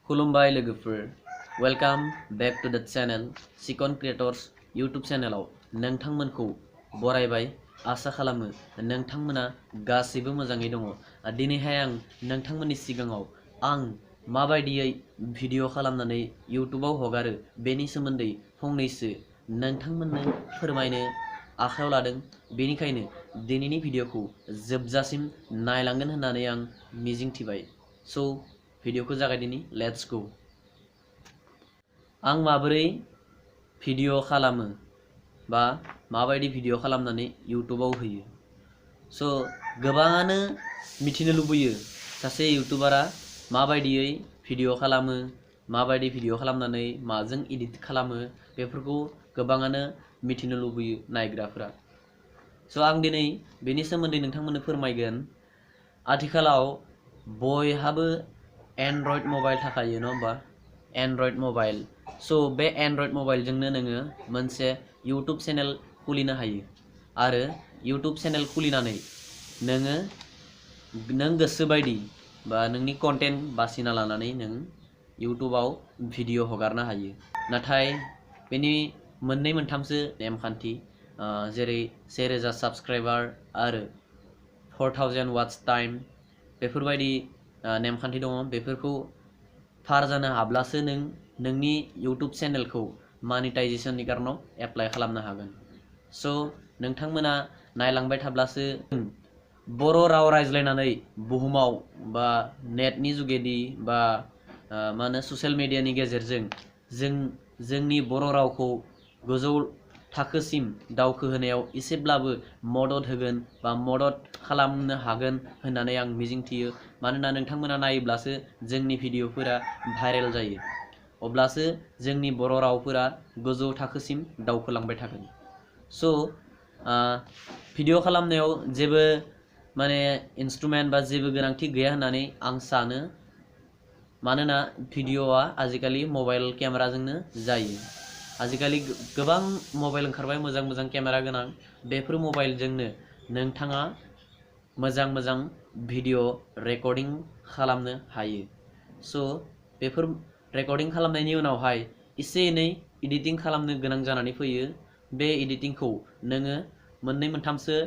खुलुमबाय लोगोफोर, welcome back to द चैनल सिकन क्रिएटर्स यूट्यूब चैनलाव नोंथांमोनखौ बरायबाय। आशा खालामो नोंथांमोना गासैबो मोजाङै दङ। दिनैहाय आं नोंथांमोननि सिगाङाव आं माबायदियै भिडिअ खालामनानै यूट्यूबाव हगारो बेनि सोमोन्दै फंनैसो नोंथांमोननो फोरमायनो आखायाव लादों। बेनिखायनो दिनैनि भिडिअखौ जोबजासिम नायलांगोन होननानै आं मिजिंथिबाय। सो भिडिअखौ जागायदिनि, लेट्स गो। आं माबोरै भिडिअ खालामो बा माबायदि भिडिअ खालामनानै यूट्यूबाव होयो। सो गोबाङानो मिथिनो लुबैयो सासे यूट्यूबारा माबायदियै भिडिअ खालामो, माबायदि भिडिअ खालामनानै माजों एडिट खालामो, बेफोरखौ गोबाङानो मिथिनो लुबैयो नायग्राफोरा। सो आं दिनै बेनि सोमोन्दै नोंथांमोननो फोरमायगोन। आथिखालाव बयहाबो एंड्रइड मबाइल थाखायो, नङा होमबा? एंड्रइड मबाइल। सो बे एंड्रइड मबाइलजोंनो नोङो मोनसे यूट्यूब चेनेल खुलिनो हायो आरो यूट्यूब चेनेल खुलिनानै नों गोसोबायदि बा नोंनि कन्टेन्ट बासिना लानानै नों यूट्यूबाव भिडिअ हगारनो हायो। नाथाय बेनि मोननै मोनथामसो नेमखान्थि, जेरै 1000 साबस्क्राइबार आरो 4000 वाच टाइम, बेफोरबायदि नेमखान्थि दङ। बेफोरखौ पार जानो हाब्लासो नों नोंनि यूट्यूब चेनेलखौ मानिटाइजेशननि कारनाव एप्लाइ खालामनो हागोन। सो नोंथांमोना नायलांबाय थाब्लासो बर' राव रायज्लायनानै बुहुमाव बा नेटनि जुगेदि बा ससियेल मिडियानि गेजेरजों जोंनि बर' रावखौ गोजौ थाखोसिम दावखोहोनायाव एसेब्लाबो मदद होगोन बा मदद खालामनो हागोन होननानै आं मिजिंथियो। मानोना नोंथांमोना नायोब्लासो जोंनि भिडिअफोरा भाइरेल जायो, अब्लासो जोंनि बर' रावफोरा गोजौ थाखोसिम दावखोलांबाय थागोन। सो भिडिअ खालामनायाव जेबो इन्स्ट्रुमेन्ट बा जेबो गोनांथि गैया होननानै आं सानो। मानोना भिडिअआ आजिखालि मबाइल केमेराजोंनो जायो। आजिखालि गोबां मबाइल ओंखारबाय, मोजां मोजां केमेरा गोनां। बेफोर मबाइलजोंनो नोंथाङा मोजां मोजां भिडिअ रेकर्डिं खालामनो हायो। सो बेफोर रेकर्डिं खालामनायनि उनावहाय एसे एनै एडिटिं खालामनो गोनां जानानै फैयो। बे एडिटिंखौ नोङो मोननै मोनथामसो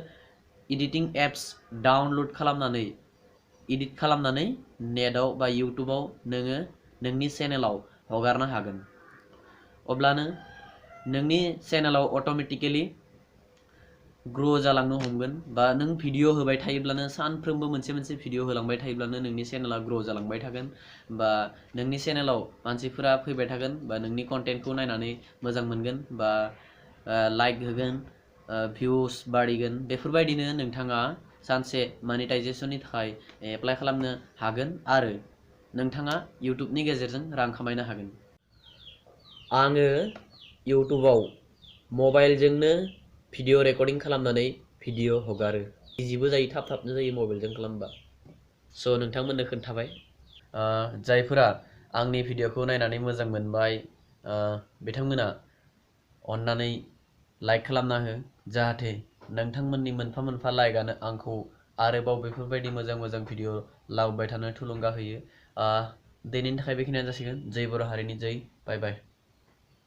एडिटिं एप्स डाउनलड खालामनानै एडिट खालामनानै नेटआव बा यूट्यूबाव नोङो नोंनि चेनेलाव हगारनो हागोन। अब्लानो नोंनि चेनेलाव अट'मेटिकेलि ग्र' जालांनो हमगोन। बा नों भिडिअ होबाय थायोब्लानो, सानफ्रोमबो मोनसे मोनसे भिडिअ होलांबाय थायोब्लानो नोंनि चेनेला ग्र' जालांबाय थागोन। बा नोंनि चेनेलाव मानसिफोरा फैबाय थागोन, बा नोंनि कन्टेन्टखौ नायनानै मोजां मोनगोन, बा लाइक होगोन, भिउस बारिगोन। बेफोरबायदिनो नोंथाङा सानसे मनिटाइजेशननि थाखाय एप्लाइ खालामनो हागोन आरो नोंथाङा यूट्यूबनि गेजेरजों रां खामायनो हागोन। आङो यूट्यूबाव मबाइलजोंनो भिडिअ रेकर्डिं खालामनानै भिडिअ हगारो। इजिबो जायो, थाब थाबनो जायो मबाइलजों खालामबा। सो नोंथांमोननो खोन्थाबाय। जायफोरा आंनि भिडिअखौ नायनानै मोजां मोनबाय, बिथांमोना अन्नानै लाइक खालामना हो, जाहाथे नोंथांमोननि मोनफा मोनफा लाइकआनो आंखौ आरोबाव बेफोरबायदि मोजां मोजां भिडिअ लाबोबाय थानो थुलुंगा होयो। दिनैनि थाखाय बेखिनियानो जासिगोन। जय बर' हारिनि जय। बाय बाय।